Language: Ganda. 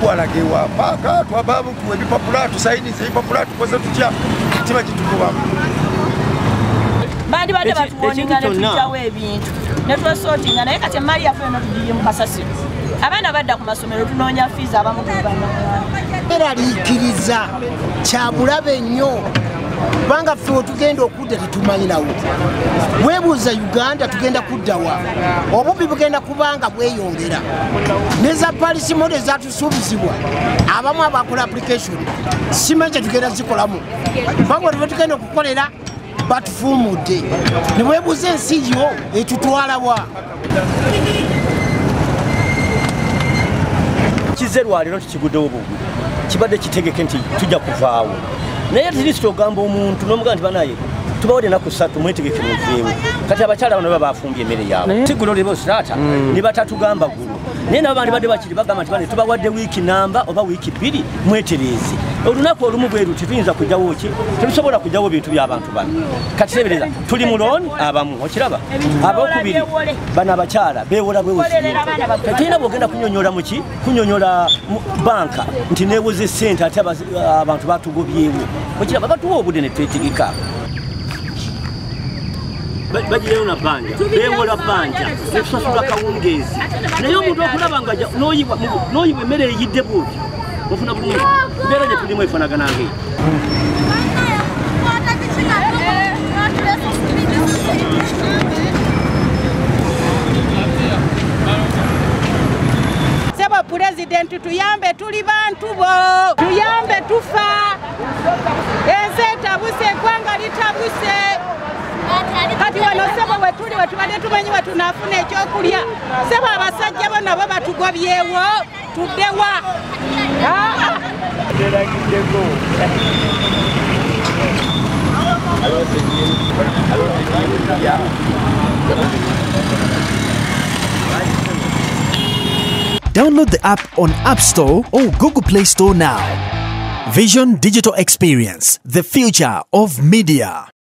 Walagiwa paka twababu tuwebipapula tusaini zipapula tukoze tutya kitima kitukubamu bandi badde batuwoninga ne tujjawo ebintu ne twesortinga naye kati emmali yaffe eno tugiye mu kasasiro abaana badda ku masomero tunoonya fees abamu ku banna eraliikiriza kya bulabe nnyo kubanga ffe wetugenda okudda tetumanyirawo weebuuza Uganda tugenda kuddawa obubbi bugenda kubanga bweyongera neza policy model ezatusuubizibwa abamu abakola application simanyi kye tugenda zikolamu kubanga wetube tugenda okukolera batufuumudde ne weebuuza ensi yo etutwalawa. Kize lwaliro tukiguddewo bugu kibadde kitegeke nti tujja kuvaawo naye at least ogamba omuntu n'omugamba nti banaye tubawadde ennaku ssatu mwetegeke muveewo. Kati abakyala bano baba bafumbye emmere yaabwe si guno leero ne batatugamba guno naye nabo bandibadde bakiri bagamba nti bane tubawadde wiiki namba oba wiiki bbiri mwetereeze. Olunaku olumu bwe luti tuyinza kujjawo ki tetusobola kujjawo bintu by'abantu bano. Kati teebereza tuli mu looni abamu okiraba abokubiri bano abakyala beewola bwewozi tetulina bwogenda kunyonyola muki kunyonyola banka nti neewoze ssente ate abantu batugobyewo okiraba batuwa obudde ne twetegeka. Bagireyo na bbanja beewola bbanja netusasula kawungeezi naye omuntu okulaba nga n'oyibwa emmere eyidde bwoti ofuna bulungi mbeera gye tulimu efaanagana ng'eyo. Sebo pulezidenti tuyambe tuli bantu bo tuyambe tufa ensi etabuse eggwanga litabuse kati wano sebo wetuli wetubadde tumanyi wetunaafuna ekyokulya sebo abasajja bo nabo batugobyewo tuddewa. Download the app on App Store or Google Play Store now. Vision Digital Experience, the future of media.